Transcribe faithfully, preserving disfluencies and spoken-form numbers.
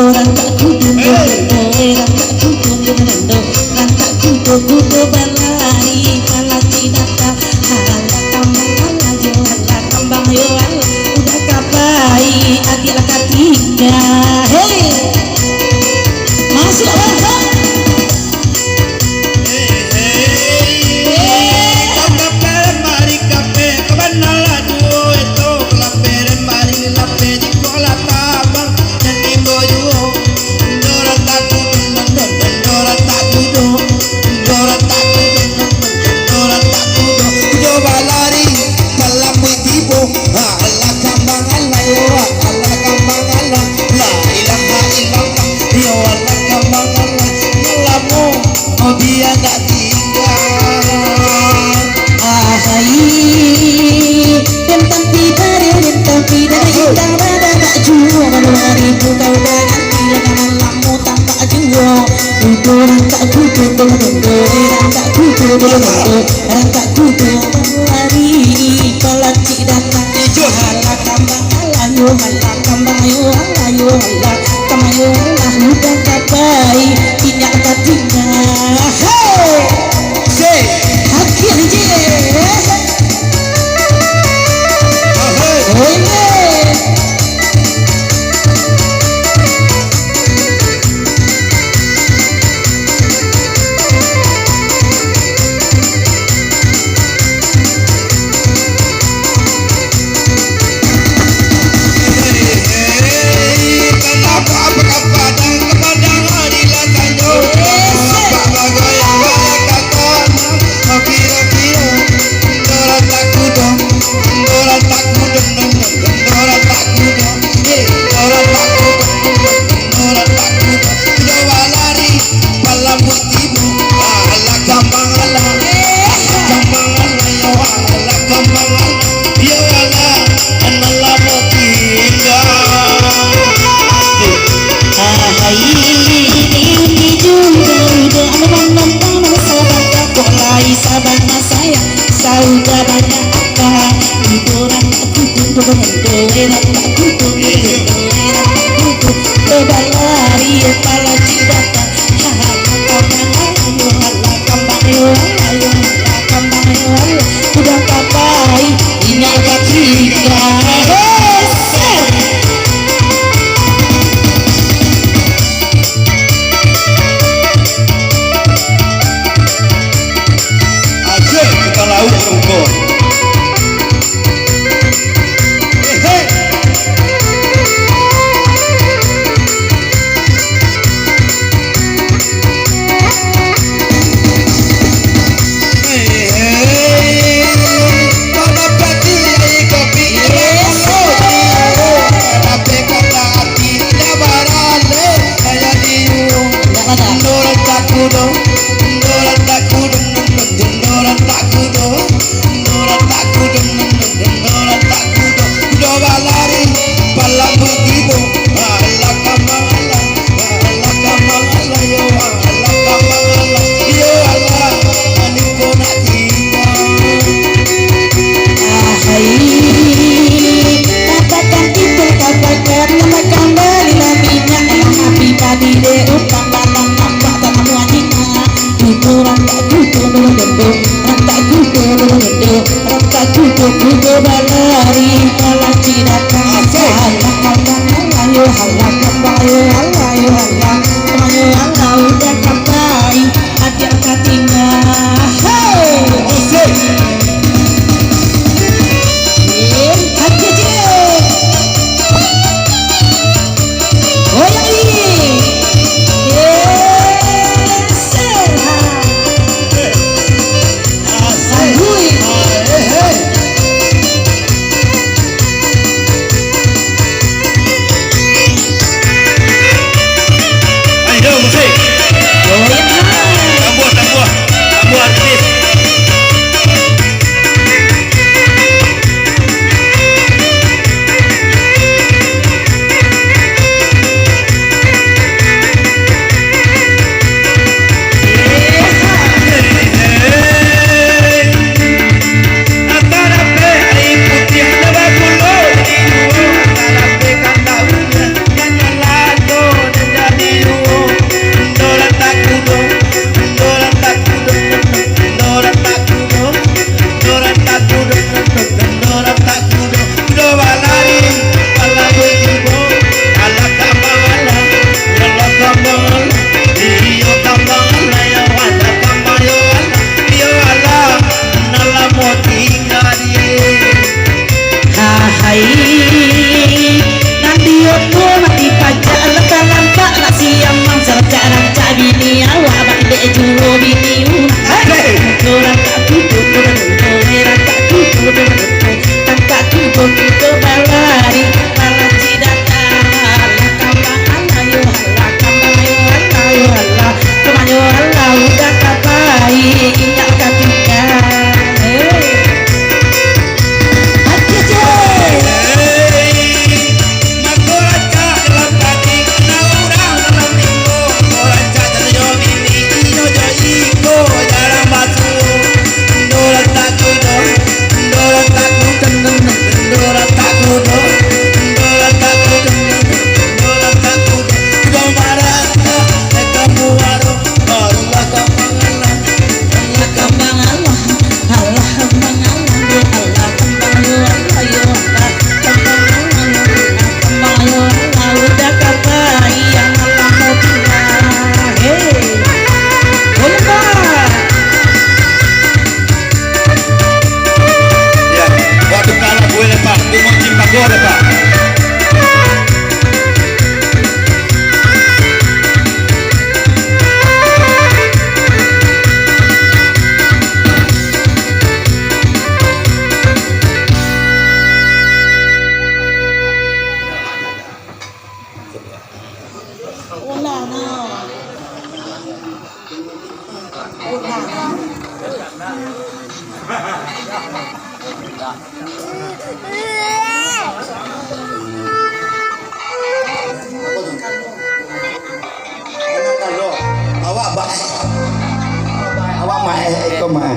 Rancak kudo, kudo, rancak kudo, kudo, rancak kudo, kudo balari, palaci datang. Alah kambang, alah yo, alah kambang yo, alah. Udah ka pai, adiak lah ka tingga. Hei! Masuk, masuk. Alah kambang alah yo, alah kambang alah. La ilaha illallah, yo alah kambang alah. Malamo, oh dia tak tinggal. Ahai, bentang pidari, bentang pidari, indah nada tak jua, dua ribu kau dah ganti, lah malamo tampak jua. Kudo rancak kudo, kudo, rancak kudo, kudo, rancak kudo, lari, palaci datang. Alah kambang alah yo, alah kambang yo, alah yo, alah kambang yo, alah udah ka pai, inyak ka tingga. Hei! Say! Akhir je. Ahai! Woi, woi. Sauda banyak akal, ibo rancak kudo, dodo rancak kudo, dodo rancak kudo, dodo balari, palaci datang. Alah kambang, alah yo, alah kambang yo, alah yo, alah kambang yo, alah. Udah ka pai, inyak ka tingga. Hei, ser. Aje kita lauk rukun. Hei, hei. Ahai, katakan itu, katakan, nama kambali lah minyak, nama api tadi dek utang, dalam tampak tanamu anjing, ibu Duo bini urang, hei! Urang tak duduak, urang tak duduak, urang tak duduak, urang tak duduak, duduak balari, balanci datang. Alah kambang alah yo, alah kambang yo, alah yo, alah kambang yo, alah udah ka pai, inyak ka tingga. Hei! Alah kambang alah, alah kambang alah, yo alah kambang yo alah, yo alah kambang yo alah, kambang yo alah, udah ka pai, alah mau pindah. Hei, bomba. Ya, waktu kalah gue lepak, gue mau cinta gue lepak. Awak ba-, awak maeh, iko maeh.